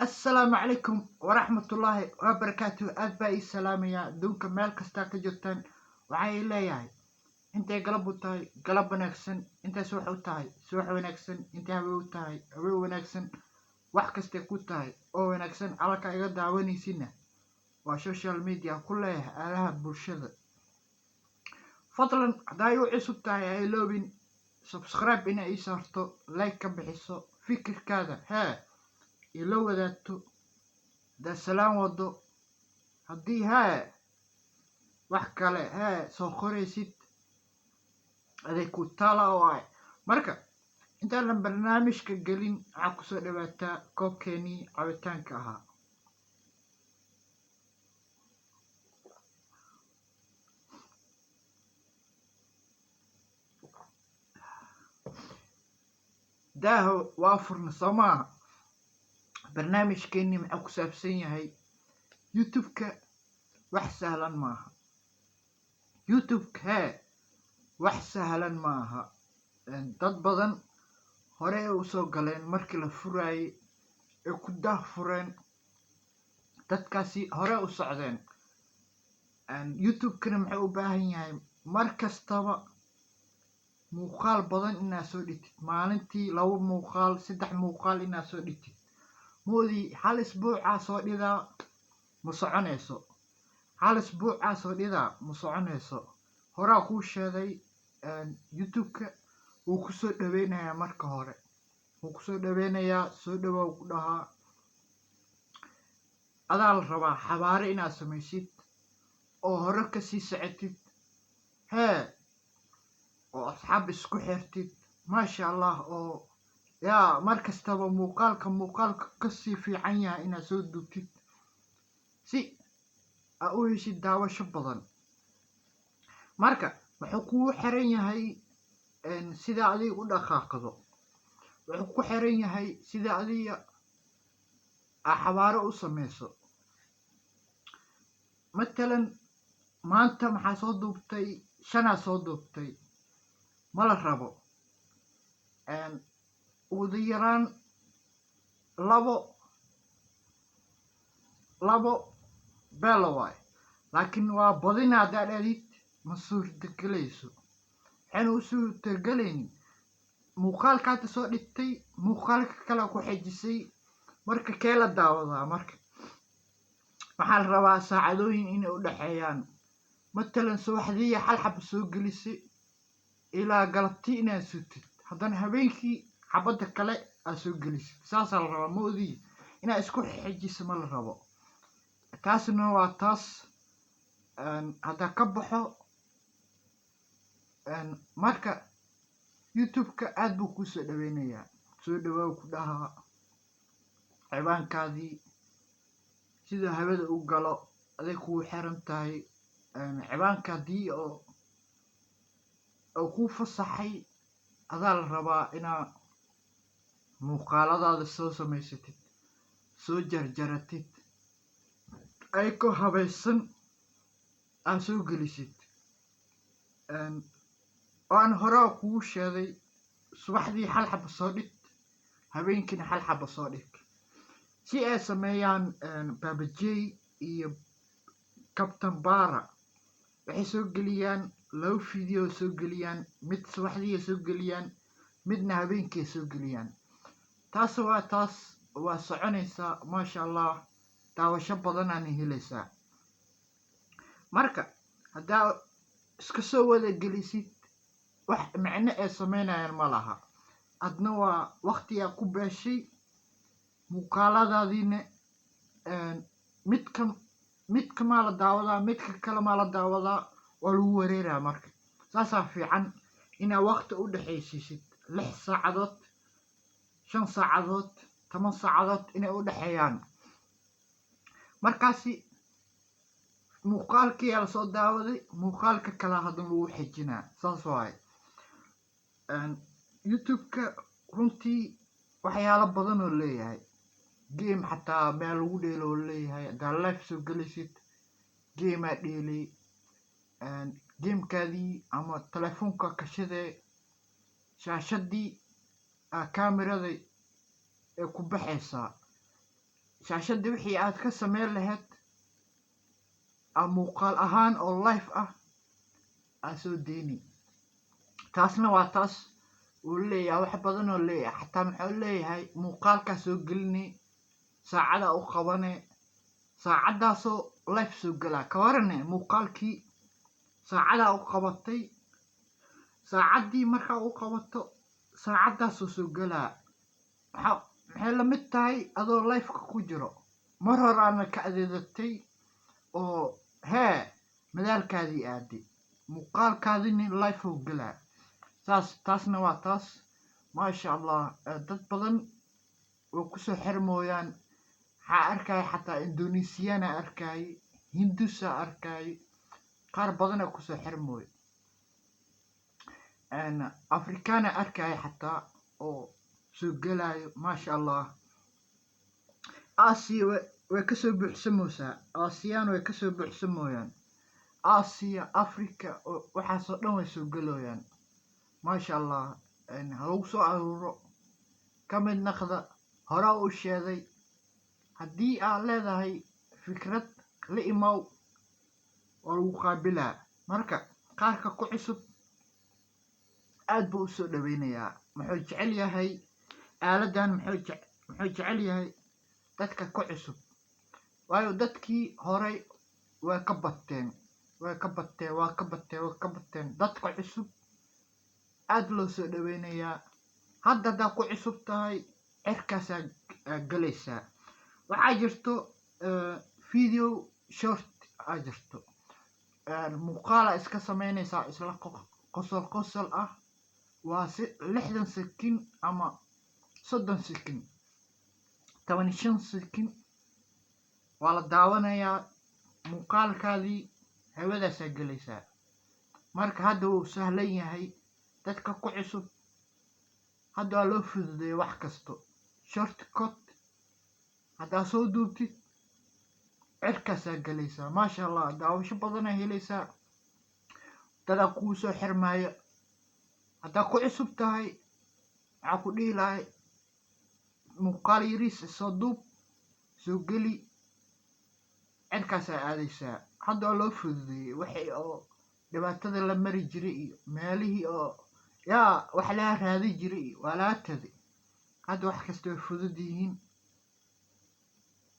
Assalaamu calaykum waraxmatullaahi wabarakaatuh. Aad baa ii salaamayaa adduunka meel kastaa ka joogtaan. Waxaa ii leeyahay, intay galab u tahay, galab wanaagsan; intay subax u tahay, subax wanaagsan; intay habe u tahay, habe wanaagsan. Wax kastay ku tahay oo wanaagsan. Calalka iga daawanaysinna waa social media ku leeyahay aalaha bulshada. Fadlan, haddaa igu cusub tahay, ha iloobin subscribe inaa ii saarto, like ka bixiso, fikirkaada hee ila wadaagto. Haddaad salaan wado, haddii hee wax kale hee soo qoraysid, aday ku taala oo ah. Marka intaanan barnaamijka gelin, waxaa kusoo dhawaataa koobkeenii cabitaanka ahaa. Daaho waa furna, soo maaha? Barnaamijkeenii maxuu ku saabsan yahay? YouTube-ka wax sahlan maaha. YouTube-ka hee wax sahlan maaha. Dad badan hore ay usoo galeen markii la furaayey ay ku daah fureen. Dadkaasi hore u socdeen. YouTube-kana muxuu u baahan yahay? Mar kastaba muuqaal badan inaad soo dhigtid, maalintii laba muuqaal, saddex muuqaal inaad soo dhigtid. Moodii hal isbuucaa soo dhigaa ma soconayso. Hal isbuucaa soo dhigaa ma soconayso. Horaa kuu sheegay, YouTube-ka wuu kusoo dhaweynayaa. Marka hore wuu kusoo dhaweynayaa, soo dhawow ku dhahaa. Adaa la rabaa xabaare inaad samaysid oo hore kasii socotid hee, oo asxaab isku xirtid, maasha Allah, oo yaa mar kastaba muuqaalka muuqaalka kasii fiican yahay inaad soo duubtid si aa u heshid daawasho badan. Marka wuxuu kugu xiran yahay sida adiga u dhaqaaqdo. Wuxuu ku xiran yahay sida adiga aa xabaaro u sameyso. Matalan, maanta maxaa soo duubtay? Shanaa soo duubtay, ma la rabo. Ugu yaraan labo labo beelo waay, laakiin waa badina. Haddaad adid, ma suurtagelayso. Waxayna u suurtagelaynin, muuqaalka hadda soo dhigtay, muuqaalka kale ku xejisay. Marka kee la daawadaa? Marka waxaa la rabaa saacadooyin inay u dhexeeyaan. Matalan, subaxdii hal xaba soo gelisay, ilaa galabtii inaad sutid, haddana habeenkii xabadda kale aad soo gelisid. Saasaa la rabaa. Maodii inaad isku xejiso ma la rabo. Taasna waa taas. Haddaa ka baxo, marka YouTube-ka aad buu kuu soo dhaweynayaa. Soo dhawaaw ku dhahaa. Ciwaankaadii sida hawada u galo aday kugu xiran tahay. Ciwaanka haddii oo kuu fasaxay, adaa la rabaa inaa muuqaaladaada soo samaysatid, soo jarjaratid, ayakoo habaysan aad soo gelisid. Oo aan horaa kugu sheegay, subaxdii hal xaba soo dhig, habeenkiina hal xaba soo dhig, si ay sameeyaan Babajey iyo Captain Bara. Waxay soo geliyaan laba video soo geliyaan, mid subaxdii ay soo geliyaan, midna habeenkii ay soo geliyaan. Taas waa taas, waa soconaysaa, maasha Allah, daawasho badanaana helaysaa. Marka haddaa iska soo wada gelisid, wax micno ay sameynayaan ma laha. Adna waa waqtigaa ku beeshay muuqaaladaadiina. Midka midka maa la daawadaa, midka kale maa la daawadaa, waa lagu wareeraa. Marka saasaa fiican inaa waqti u dhexaysiisid, 6 saacadood, 5 saacadood, 10 saacadood inay u dhexeeyaan. Markaasi muuqaalkii yaa lasoo daawaday, muuqaalka kale haddana lagu xejinaa. Saas waaye. YouTube-ka runtii waxyaalo badan oo leeyahay, game xataa meel lagu dheelo oo leeyahay. Haddaa live soo gelaysid, game aa dheelay, gamekaadii ama telefoonka kashadee, shaashadii aa kamerada ee ku baxaysaa. Shaashadda wixii aad ka sameyn lahayd aa muuqaal ahaan oo live ah aa soo deyni. Taasna waa taas uu leeyahay. Wax badan oo leeyahay xataa muxuu leeyahay, muuqaalkaa soo gelini, saacada u qabane, saacadaasoo live soo gelaa. Ka warane, muuqaalkii saacadaa u qabatay, saacaddii markaa u qabato, saacadaasoo soo gelaa. Maxaa maxay la mid tahay adoo liveka ku jiro? Mar hore aana ka adeedatay oo hee madaalkaadii aaday, muuqaalkaadini live oo gelaa. Saas taasna waa taas. Maasha Allah, dad badan oo kusoo xirmooyaan. Waxaa arkaya xataa Indonesiana arkay, Hindusa arkay, qaar badana kusoo xirmooyo, Afrikaana arkaya xataa oo soo gelayo. Maasha Allah, Aasiya way kasoo buuxsamoosaa, Aasiyaan way kasoo buuxsamooyaan, Aasiya, Africa, waxaasoo dhan way soo gelooyaan. Maasha Allah, ha lagu soo aruuro, ka mid naqda. Horaa u sheeday, haddii aad leedahay fikrad, la imow, waa lagu qaabilaa. Marka qaarka ku cusub aad buu usoo dhaweynayaa. Muxuu jecel yahay aaladan? Muxuu jecel yahay dadka ku cusub, waayo dadkii horay way ka bateen, way ka bateen, waa ka bateen, way ka bateen. Dadka cusub aad loo soo dhaweynayaa. Hadda haddaa ku cusub tahay, cirkaasaa gelaysaa. Waxaa jirto video short aa jirto, muuqaala iska sameynaysaa, isla qosol qosol ah, waa si 60 second ama 30 second, 15 second, waa la daawanayaa. Muuqaalkaadii hawadaasaa gelaysaa. Marka hadda wuu sahlan yahay dadka ku cusub, hadda waa loo fududeeyay wax kasto. Shortcut haddaa soo duubtid, cirkaasaa gelaysaa. Maasha Allah, daawasho badanaa helaysaa, dadaa kuu soo xirmaayo. Haddaa ku cusub tahay, waxaa ku dhihi lahay muuqaal yariis soo duub, soo geli, cirkaasaa aadaysaa. Hadda waa loo fududeeyey wixii oo dhibaatada la mari jiray iyo meelihii oo yaa wax laga raadi jiray iyo waa laga tagay. Hadda wax kasta way fudud yihiin.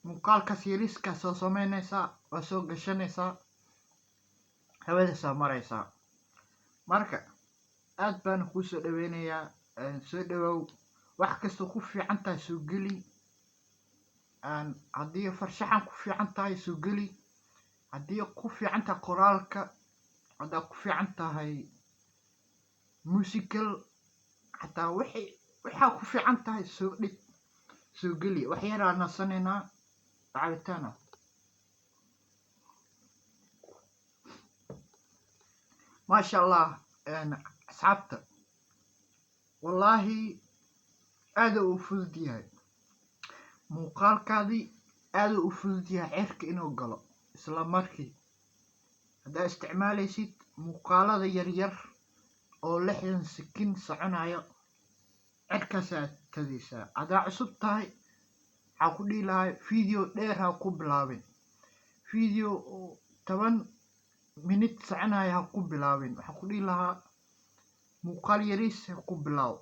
Muuqaalkaas yariiskaa soo sameynaysaa, waa soo gashanaysaa, hawadaasaa maraysaa. Marka aad baana kuu soo dhaweynayaa. Soo dhawow. Wax kastoo ku fiican tahay soo geli. Haddii farshaxan ku fiican tahay, soo geli. Haddii ku fiican tahay qoraalka, haddaa ku fiican tahay musical xataa, wixii waxaa ku fiican tahay soo dhig, soo geli. Wax yaraa nasanaynaa, cabitaana. Maasha Allah, asxaabta, wallaahi aada uu fudud yahay muuqaalkaadii, aada u fudud yahay cirka inuu galo isla markii haddaa isticmaalaysid muuqaalada yaryar oo 60 second soconayo, cirkaasaa tadaysaa. Haddaa cusub tahay, waxaa ku dhihi lahay video dheer ha ku bilaabin, video oo 10 minute soconaya ha ku bilaabin. Waxaa ku dhihi lahaa muuqaal yariis ha ku bilaaw,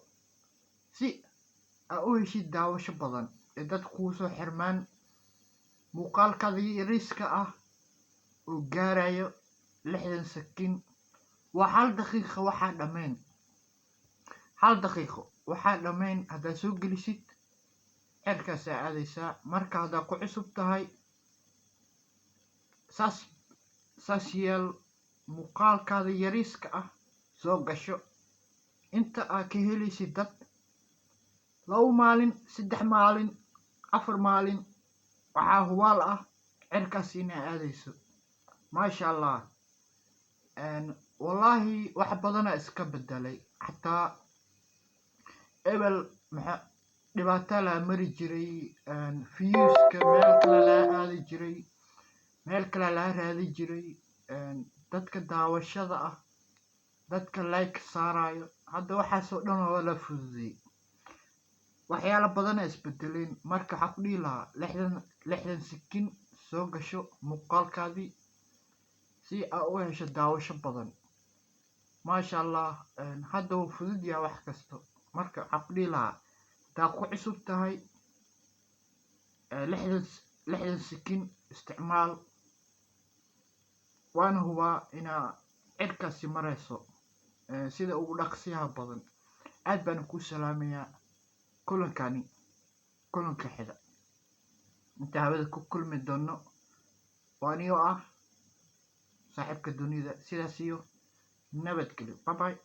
si aa u heshid daawasho badan ee dad kuu soo xirmaan. Muuqaalkaada yariiska ah oo gaarayo 60 second, waa hal daqiiqa waxaa dhammayn, hal daqiiqo waxaa dhammayn haddaad soo gelisid, cirkaasaa aadaysaa. Marka haddaa ku cusub tahay, saas saas yeel, muuqaalkaada yariiska ah soo gasho. Inta aad ka helaysid dad, 2 maalin, 3 maalin, 4 maalin, waxaa hubaal ah cirkaas inaa aadayso. Maasha Allah, wallaahi wax badana iska bedelay. Xataa ebel maxa dhibaato laa mari jiray, viewska meel kale laa aadi jiray, meel kale laa raadi jiray, dadka daawashada ah, dadka like saarayo. Hadda waxaasoo dhan waa la fududeeyey. Waxyaalo badana isbedeleen. Marka waxaa ku dhihi lahaa 60 second soo gasho muuqaalkaadii si aa u hesho daawasho badan. Maasha Allah, hadda wuu fudud yahay wax kasto. Marka waxaa ku dhihi lahaa, hadaa ku cusub tahay, 60 second isticmaal, waana hubaa inaa cirkaasi marayso sida ugu dhaqsiyaha badan. Aad baan kuu salaamayaa. Kulankani kulanka xiga inta hawada ku kulmi doono, waa anigoo ah saaxiibka dunida. Sidaas iyo nabadgelyo. Bye bye.